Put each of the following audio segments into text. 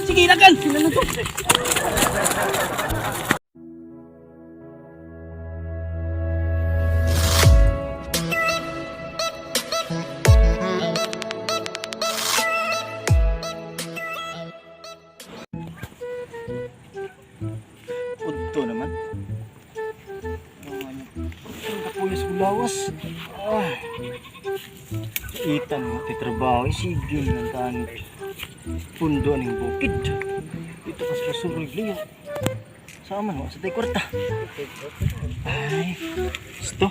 Sige, dagan. Udto naman. Ang kapuyas ko lawas. Ah. Itan mo, titrabaho. Eh, sige ng tanit. Pundo ng bukid. Dito ka sa surig liyo. Sama mo, sa tayo kwarta. Ay, gusto.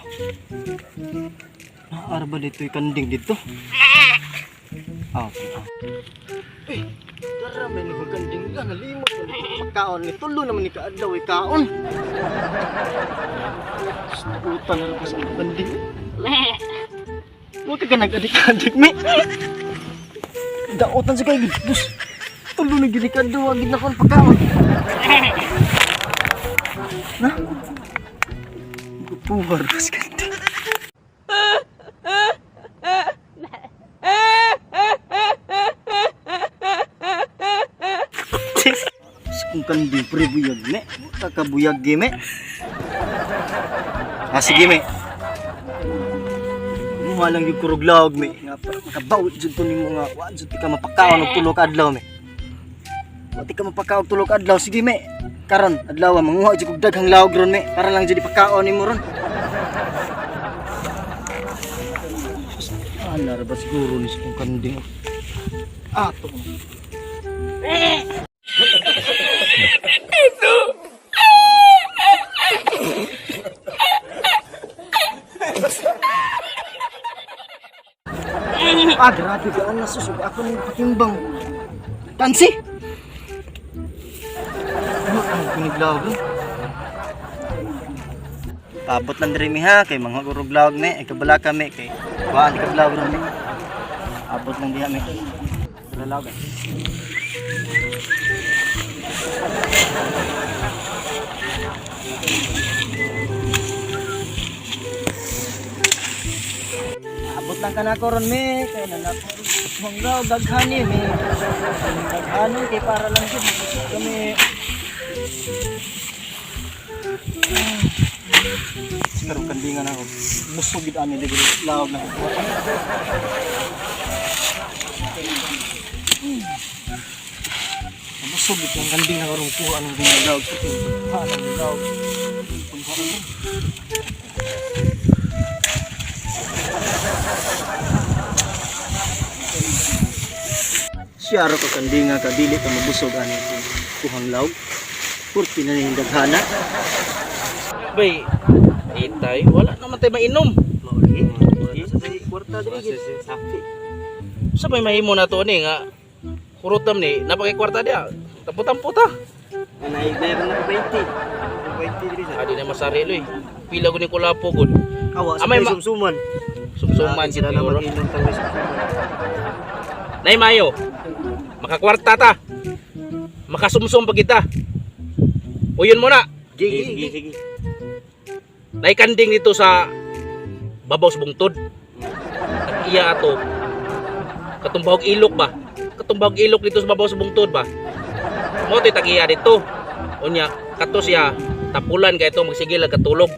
Naarba dito yung kanding dito. Ah, okay. Ah. Eh, tara, may nagong kanding ka. Nalimot na dito pagkaon. Ni tulo naman ni kaadlaw, eh, kaon. Utan na lang ko sa mga kanding. Huwag ka ka nag-adik-adik, me. Daotan sa kayo. Bus, tulo na gini ka daw. Agad na kong pagkaon. Na? Puwar sa kanding. Kung kanding pre buyag me. Kakabuyag gi me. Ah, sige me. Mga lang yung kuruglaog me. Nga makabawit jud to nimo nga wa jud ka mapakaon og tulo ka adlaw me. Wa ti ka mapakaon og tulo ka adlaw, sige me. Karon adlaw manguha jud kog daghang laog ron me para lang jud ipakaon nimo ron. Ana ra ba siguro ni sa kong kanding? Ah, to. Ah, grabe ka na susug ako ng patimbang. Tansi! Ano ang piniglaog eh? Pabot lang diri mi ha kay mga guruglaog me, ay kabala kami kay wa di kablaog ron me. Abot lang diha me. Lalaog. Eh. Abot lang ka na ko ron me, kay nanak manggaw daghani me. Daghani kay para lang jud mabusog kami. Pero kandingan ako. Busog gid ani dili laog na ako. Busog gid ang kanding ako ron kuha ang laog sa kuha ang laog. Siya ra ka kandinga ka dili ka mabusog ani itong kuhang laog. Purti na ning daghana. Bay, itay, wala naman tayo mainom. Kwarta diri gid. Sa may mahimo na to ni nga kurutam ni napakay kwarta dia. Tampo-tampo ta. Nay meron na 20. 20 diri sa. Adi na masarilo eh. Pila ko ni kulapo gud. Awa sa Amay, may sumsuman. Sumsuman Sila na siguro. mag-inom tang may sumsuman. Nay Mayo. Makakwarta ta. Makasumsum pa kita. Uyon mo na. Sige, sige, sige. Nay kanding dito sa babaw sa bungtod. At iya ato. Katumbahog ilok ba? Katumbahog ilok dito sa babaw sa bungtod ba? Mo to'y tag-iya dito. Unya, kato siya tapulan kay ito magsigil ang katulog.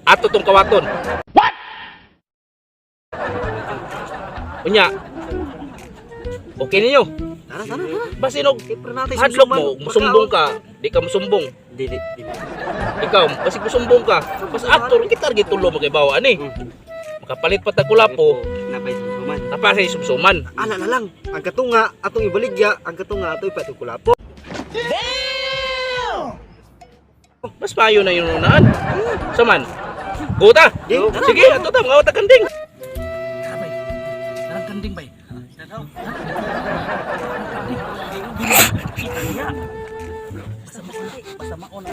Ato tong kawaton. What? Unya. Okay ninyo. Tara, tara, tara. Basin og Siyempre natin hadlok mo, musumbong ka, di ka musumbong. Dili, dili. Ikaw, basig musumbong ka. Mas actor kita ra gitulo magaibaw ani. Makapalit pa tag kulapo, Napay sumsuman. tapa sa sumsuman. Ana na lang. Ang katunga atong ibaligya, ang katunga ato ipatong kulapo. Mas payo na yun unaan. Saman. Go ta. Go. Sige, ato ta mga ta kanding. Tara bay. Tarang kanding bay. Basta mauna.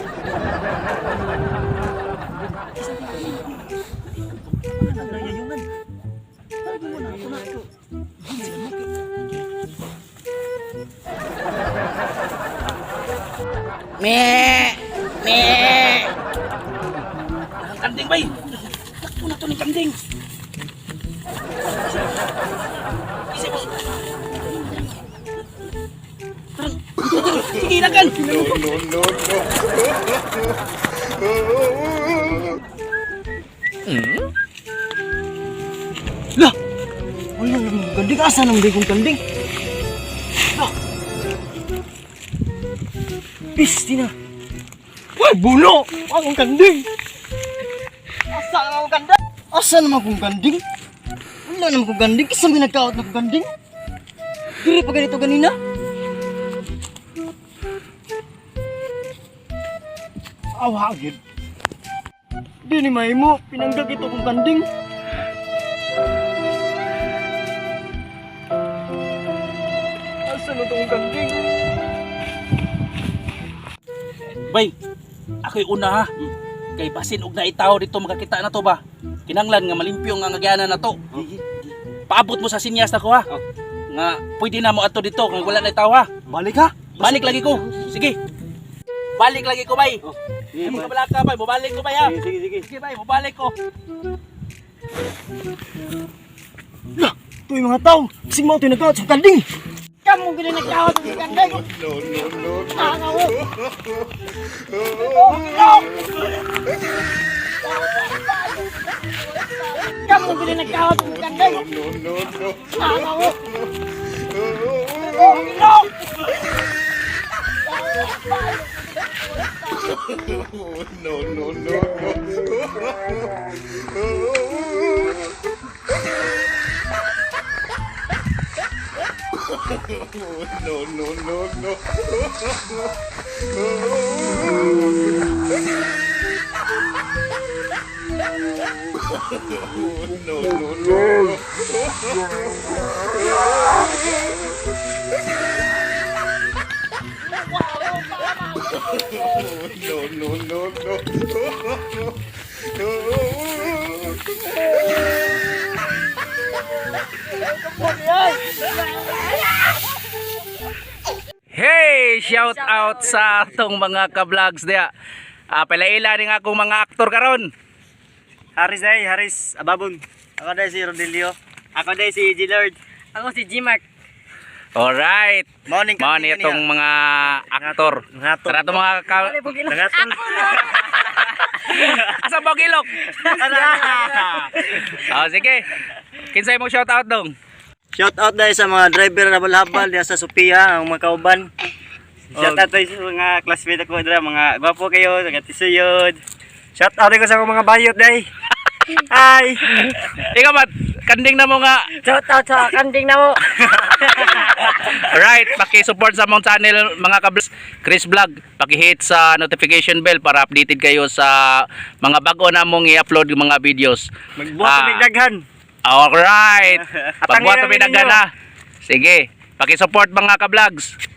Tarang kanding bay. Takbo na to ni kanding. Isa mo. Tarang. Sige, dagan. No, no, no. Lah! Wala naman kong kanding. Asa naman di kong kanding? Lah! Pisti na! Uy, buno! Akong kanding! Asa naman akong kanding? Asa naman akong kanding? Wala naman kong kanding. Kasi may nagkaot na kong kanding. Diri pa ganito ganina. Awa, agad. Di ni mahimo. Pinanggag ito kong kanding. Asa na tong kanding? Bay, ako'y una ha. Kay basin og naitaw dito makakita na to ba. Kinanglan nga malimpyo nga agyanan na to. Paabot mo sa sinyas na ko ha. Nga pwede na mo ato dito kung wala na itaw ha. Balik ha? Balik lagi ko. Sige. Balik lagi ko bay. Sige, Sige ka bay, bumalik ko bay ha. sige, sige. Sige bay, bumalik ko. Lah, ito yung mga tao. Kasing mga ito yung nagkaot sa kanding. Kamu gini nagkaot sa kanding. No, no, no, no. Tanga mo. Kamu gini nagkaot sa kanding. No, no, no. Tanga mo. No, no, no, no. No, no, no, no. No, no, no. No, no, no, no. Hey, shout out sa atong mga ka-vlogs diya. Ah, palaila ning akong mga aktor karon. Haris ay, Haris Ababon. Ako dahil si Rodelio. Ako dahil si Gilard. Ako si G-Mark. Alright. Morning. Mao ni itong mga aktor. Nangatol. Tara itong mga ka... Nangatol. Asa ba ilok? Oh, sige. Kinsay mo shout out dong? Shout out dahil sa mga driver na habal-habal diya sa Sophia, ang mga kauban. Shout out tayo sa mga classmate ako dra, mga gwapo kayo, taga Tisuyod. Shout out ko sa akong mga bayot day. Hi. Ikaw ba? Kanding na mo nga. Shout out sa kanding na mo. Alright, paki-support sa mong channel mga ka Chris Vlog. Paki-hit sa notification bell para updated kayo sa mga bago na mong i-upload yung mga videos. Magbuhat Ah. kami daghan. Alright. Atangin Pagbuhat namin kami ninyo. na. Sige. Paki-support mga ka-vlogs.